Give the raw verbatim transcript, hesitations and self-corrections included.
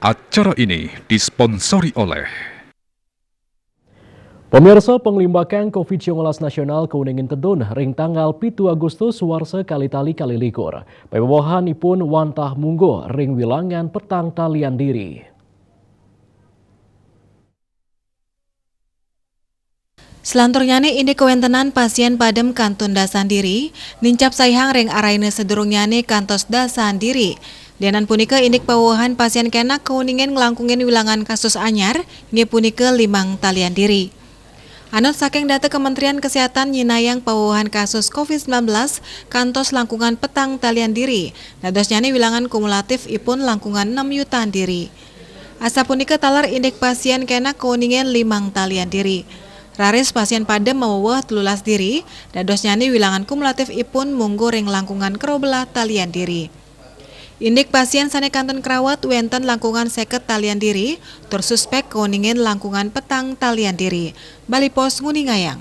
Acara ini disponsori oleh Pemirsa, panglimbakan covid sembilan belas nasional kauningin tedun ring tanggal pitu Agustus warsa kali tali kali likur. Pawewehanipun wantah mungguh ring wilangan petang talian diri. Selanturnyane indik kawentenan pasien padem kantun dasan diri, nincap saihang ring araina sadurungnyane kantos dasan diri. Lianan punika indik pawewehan pasien kenak kauningin nglangkungin wilangan kasus anyar, inggih punika limang talian diri. Anut saking data Kementerian Kesehatan nyinayang pawewehan kasus covid sembilan belas kantos langkungan petang talian diri, dadosnyane wilangan kumulatif ipun langkungan enam yutaan diri. Asapunika taler indik pasien kenak kauningin limang talian diri. Raris pasien padem maweweh telulas diri, dadosnyane wilangan kumulatif ipun mungguh ring langkungan karobelah talian diri. Indik pasien sane kantun krawat wenten langkungan seket talian diri, tur suspek kauningin langkungan petang talian diri. Bali Pos nguningayang.